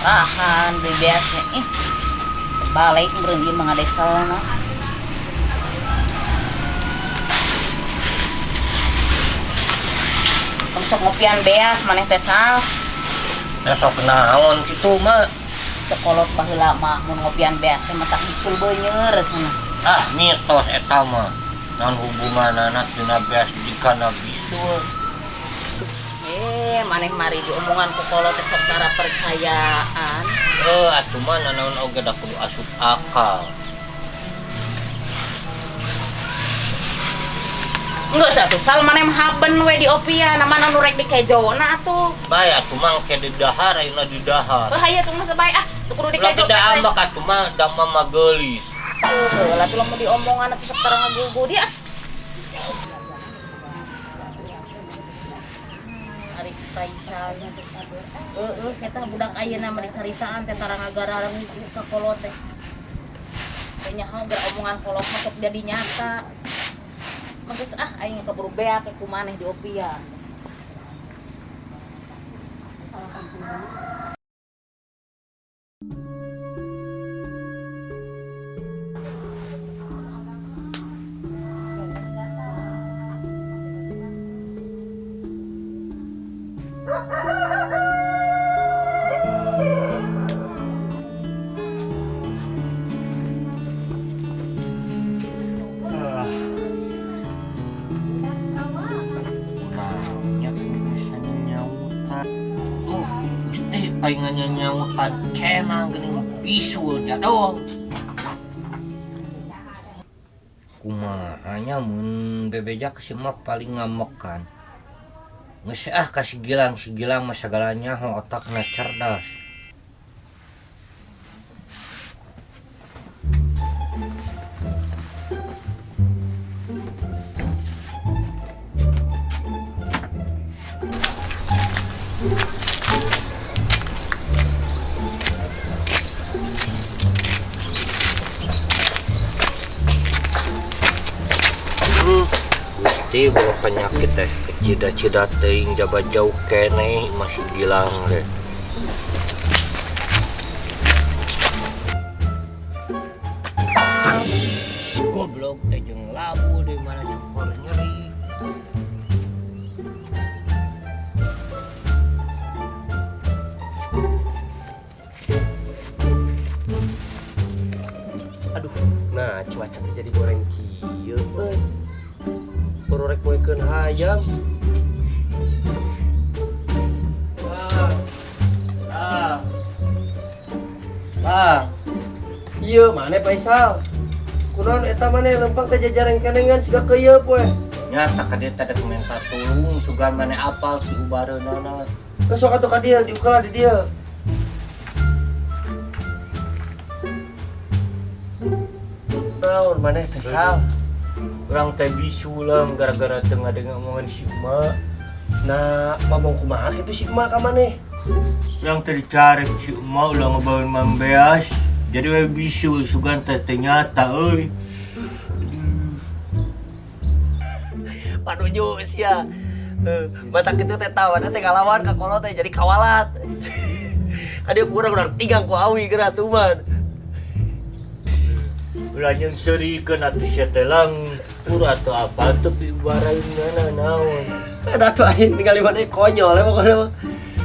Marahan beli beasnya ih. Balik meureun ieu mah ngadeselna. Tong sok ngopian beas maneh teh Sal. Nah sok naon kitu mah. Cekolot baheula mah mun ngopian beas teh matak bisul beuneur cenah. Ah mitos eta mah. Naon hubunganana tina beas dikana bisul. Maneh mari diomongan ku kolot teh sok tara percayaan. Atuh mah nanaon oge da kudu asup akal. Geus atuh Sal maneh mah haben we di opian, mana nu rek dikejona atuh. Bae atuh mah engke di dahar ayeuna di dahar. Bahaya tuh mah sabae ah, teu kudu Ulah dikejo. tidak ambak atuh mah da mah geulis. Lah tuh lamun diomongan atuh sok tara ngagugu dia. Ari si Faisal. Heeh, eta budak ayeuna mah dicaritaan teh tara ngagararan ka kolot teh. Teh nyaho geura omongan kolot mah sok jadi nyata. Geus ah aing keburu beak ku maneh di opian. Aing nyanyautan cenang geuning bisul jadol. Kumaha nya mun bebeja ka si emak paling ngamekan. Geus ah ka si Gilang, si Gilang mah sagala nyaho otakna cerdas. Gusti bawa penyakit teh kecida-cida teuing jaba jauh keneh masih Gilang deh. Goblok teh jeung labu di mana cukor nyeri. Aduh, nah cuaca teh jadi goreng kieu euy. Baru rek moekeun hayam. Ah. Ah. Ieu maneh Faisal. Kunaon eta maneh lempang teh jajareng kenengan siga keuyeup we. Nyata ka dieu teh dek minta tulung sugan maneh apal ti ubareunana. Geus sok atuh ka dieu diukelah di dieu. Naon maneh teh Sal? Urang teh bisu lang gara-gara teu ngadenge omongan si emak. Nah, ngomong kumaha kitu si emak ka maneh? Urang teh dicarek si emak ulah ngebaweun mambeas. Jadi we bisu sugan teh teu nyata euy. Panuju sia. Batak kitu teh tawana teh ngalawan ka kolot teh jadi kawalat. Ka dieu kurang urang tigang ku awi geura tuman. Ulah jeung seurikeun atuh sia teh lang. Pura atau apa tuh piubaraeunana naon. Ada tuh aing ningali maneh konyol ya pokoknya mah.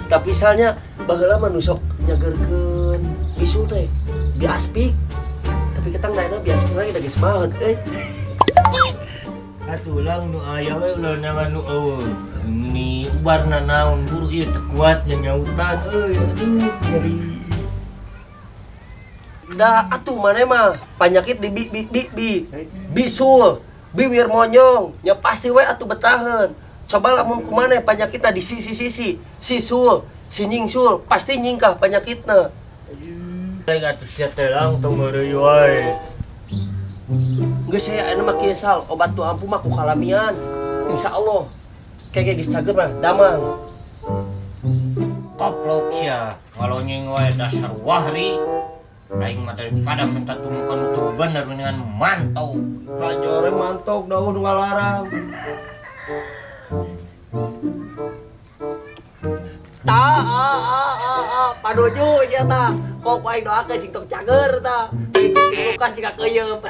Tapi misalnya baheula mah nu sok nyageurkeun bisul teh biaspik. Tapi ketang daena biaspik lagi da geus maot euy. Atuh ulang nu aya we ulah nangan nu eueuh. Ni ubarna naon buru ieu teu kuat nyanyautan euy. Aduh nyeri. Da atuh maneh mah panyakit di bi bi bi bi. Bisul, biwir monyong, nya pasti we atuh betaheun. Coba lamun kumaneh panyakitna di sisi-sisi, sisul, si nyingsul, pasti nyingkah panyakitna. Aing atuh sia teh lang tong meureuy wae. Geus saya anu mah kieu Sal, obat tu ampuh mah ku kalamian. Insyaallah keke geus cager mah damang. Koplok sia, ngalonyeng wae dasar wahri. Aing mah daripada minta tumukan teu bener mendingan mantau. Rajore mantok daun ngalarang. Ta a a a a Panuju sia tah. Kok aing doakeun sing tong cager tah. Aing pilukan siga keuyeup.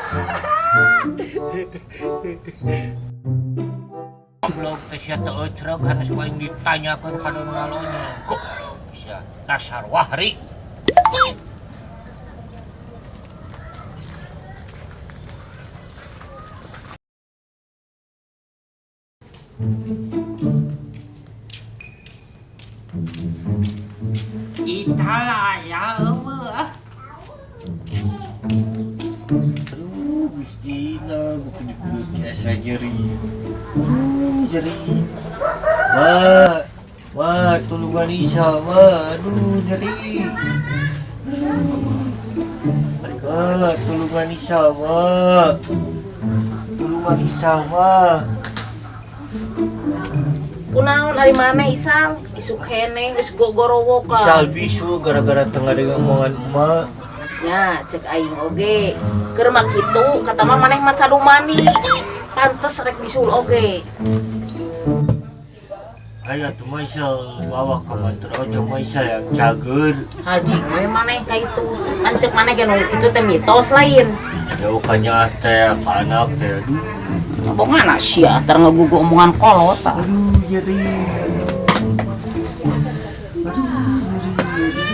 Goblok teh sia teu eucreug harus ku aing ditanyakeun ka nu nalonya. Goblok sia. Dasar wahri. Itala ya eueuh ah. Aduh, Gustina, bukan dipuji asa nyeri. Nyeri. Wah, wah, tulungan Isa, wah, aduh, nyeri. Wah, tulungan Isa, wah. Tulungan Isa, wah. Kunaon ari maneh Isal? Isuk keneh geus gogorowokan. Isal bisu gara-gara tengah dengan omongan emak. Nya, cek aing oge. Keur mah kitu, kata mah maneh mah cadumani. Pantes rek bisul oge. Ayo tuh Maisal bawa ke mantra ojo Maisal yang cager. Haji gue maneh ka itu. Ancek maneh ge nu kitu teh mitos lain. Jauh kanya teh ke anak teh. Aduh, Omongan sia tar ngegugu omongan kolot tah. aduh nyeri. Aduh, nyeri.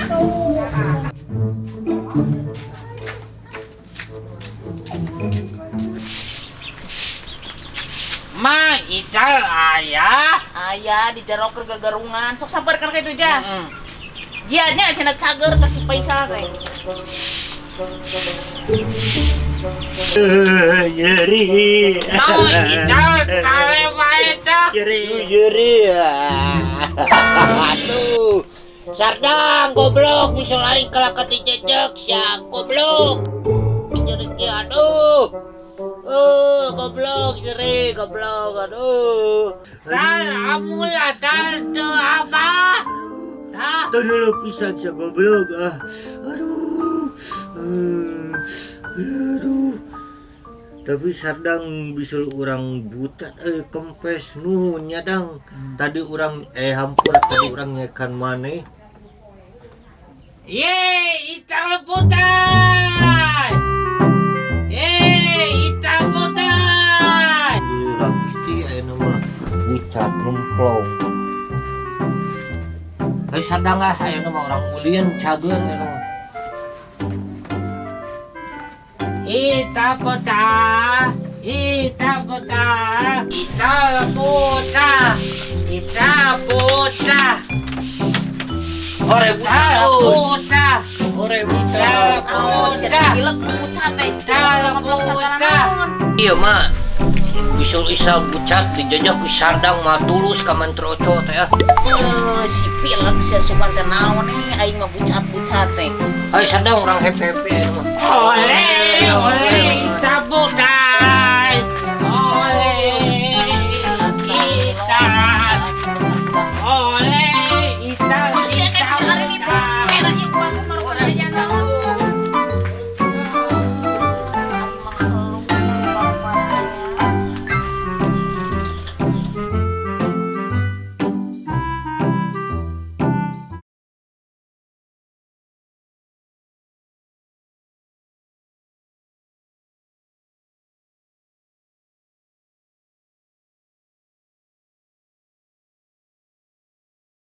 Ma Ical ayah. Aya di jero keur gagarungan. Sok sampeurkeun ka itu ja. Dia nya cenah cager ka si Faisal teh. Nyeri. Mau Ical kale wae tah. Nyeri, nyeri. Aduh. Sardang goblok bisa lain kalah keticecek sia goblok. Nyeri aduh. Oh, goblok nyeri, goblok aduh. Dal amula dal teu apa? Tah. Tolong pisan sia goblok ah. Aduh. Aduh. Tapi Sardang bisa orang buta kempes nuhun nya dang. Tadi orang hampura tadi orang nyekan maneh. Ye, Ical putai. Ye, Ical putai. Lah Gusti ayeuna mah bucat nemplong. Hei Sardang ah ayeuna mah orang ulin cager ayeuna mah. Ita puta, Ita puta, Ita puta, Ita puta, Ore Ita buta. puta, Ore buta. Oh, sia teh pilek bucat teh. Goblok sagala naon. Iya mah. Bisul isal bucat dijajah ku Sardang mah tulus ka mantroco teh ah. Si pilek sia supan teh naon aing mah bucat-bucat teh. Ayo Sardang orang happy-happy ayeuna mah. Oleh, oleh.